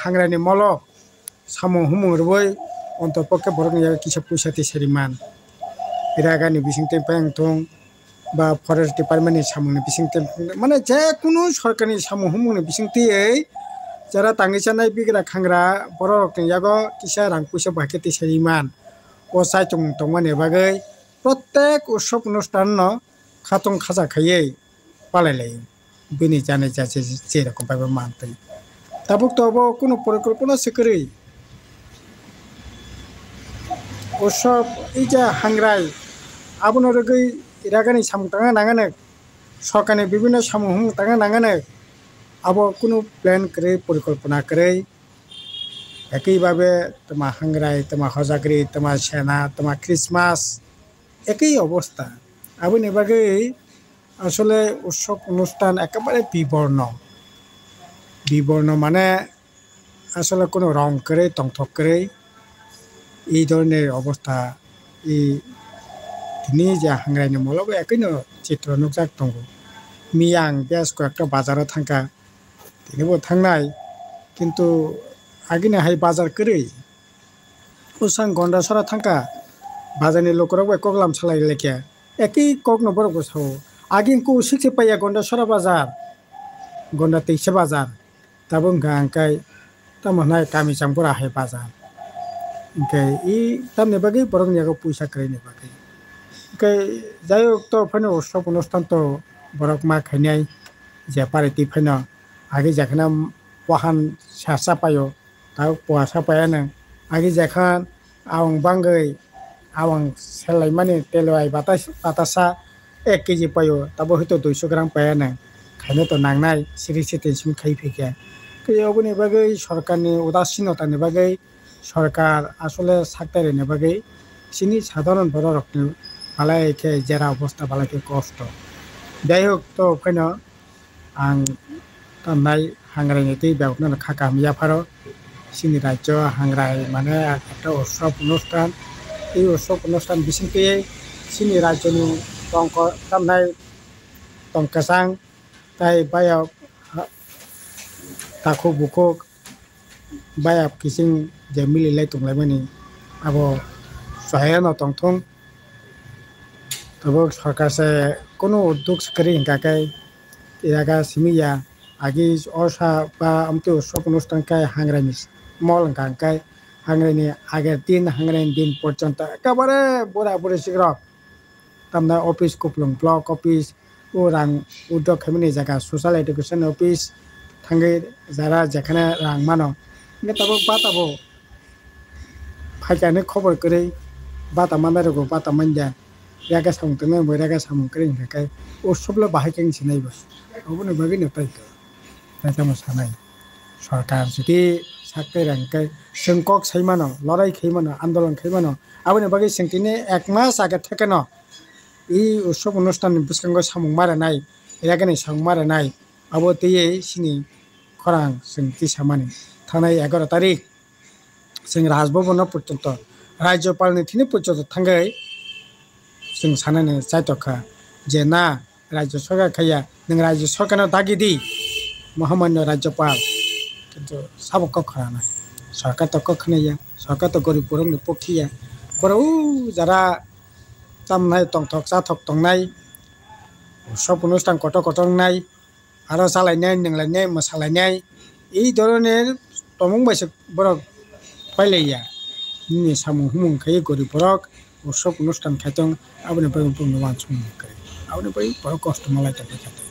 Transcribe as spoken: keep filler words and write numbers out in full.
Hangraini molo samung humung rwui ontopokhe borokni yago kisa puisa tisari man. Ragani bisingtwi payang thung ba forest department ni samung ni bisingtwi, mane je kunu sorkar ni samung humung ni bisingtwi jara tangwi chanai bigra khangra borok ni yago kisa rang puisa bahai khe tisari man. O chaitung tongmani bagwi protek utsob onusthan no khatung khaja khaiwi palai lai bini janai jachi je rokom bai bo mantwi. Tabuk to obo kunu porikolpona se kwrwi. Utsob ija hangrai abono rwgwi ragani samung tangna nangani, sorkarni bibinno samung humung tangna nangani, abo kunu plan kwrwi, porikolpona kwrwi. Ekwi babe twma hangrai, twma hojagri, twma sena, twma Christmas, ekwi obostha. Aboni bagwi asole utsob onusthan ekebare biborno. Biborno mane asole kono rong kwrwi, tongthok kwrwi, ei dhoroner obostha. I tini je hangrai ni molo bo ekwi no chitro nukjak tongo. Miyang bes koi ekta bazar o thangkha, tini bo thangnai, kintu agini hai bazar kwrwi. Bwsang Gondasora thangkha, bazarni lukurok bai koklam salai laikha. Ekhi kokno borok bo sao. Agini kusuk se paiya Gondasora bazar, Gonda teisa bazar. Tabuk wngkha hwnkhai tamo hwnai kami changpura hai bazar. Hwnkhe i tamni bagwi borokni yago puisa kwrwini bagwi. Hwnkhe jai hok to phano utsob onusthan to borok ma khainai je parity phano. Agi jekhana wahan sasa paio, tabuk puasa paiya nang. Agi jekhan awang bangwi, awang selaimani telwai batas-, batasa ek kg paio, tabuk hwito duiso gram paiya nang. Khaina to nangnai, siri sitensimi khai phikhe. Tei oboni bagwi sorkarni udasinotani bagwi, sorkar asole saktairwini bagwi chini sadharon bororokni balai khe jera obostha, balai khe kosto. Jai hok, to phano ang tamnai hangraini twi bebakno kha kaham yapharo. Chini rajyo hangrai mane ekta utsob onusthan. Tei utsob onusthan bisingtwi chini rajyoni tongkho tamnai tong kwchang tai bayok takhuk bukhuk bayap kiching je mililai tonglaimani abo chaya no tongthung. Tabuk sorkar se kunu udduk se kwrwi hwnkha khe iraga simi ya, agi orsa ba amtwi utsob onusthan khe hangraini mol hwnkha hwnkhe hangraini ager din, hangraini din porjonto ekabare bura buri sikrok. Tamda office kupulung block office, o rang withdraw khaimani jaga social education office thangwi jara jekhane rang mano. Hwnkhe tabuk bata bo phaikha hwnwi khobor kwrwi bata manai rwgo, bata manya. Yaga samung tongnai bo yaga samung kwrwi hwnkha khe o sublo bahai khe wng sinai bo. Oboni bagwi no tai khe. Tai tamo sanai. Sorkar jodi sak tei rang khe chwng kok sai mano, lorai khai mano, andolon khai mano. Aboni bagwi chwng tini ek mas age thekeno i utsob onusthan ni bwskango samung ma rwnai, yagani samung ma rwnai, abo twiwi chini khorang chwng tisamani. Thangnai egaroh tarik chwng Raj Bhavan no porjonto, Rajyapal ni thini porjonto thangwi chwng sanani chaitokha je na, Rajya Sarkar khaiya, nwng Rajya Sarkar no dagi di, Mohamanyo Rajyapal. Kintu sabo kok khna nai. Sarkar to kok khna ya, Sarkar to gorib borok ni pokhi ya. Borok o jara tamnai tongthok chathok tongnai, sob onusthan kotor kotor wngnai, aro chalainai, nwnglainai, mwsalainai, ei dhoroner tongmung bai se borok pailaiya. Nini samung humung khai gorib borok, o sob onusthan khai tong, aboni bagwi bumung uansukmung kwrwi. Aboni bagwi borok kosto malai tongwi kha tong.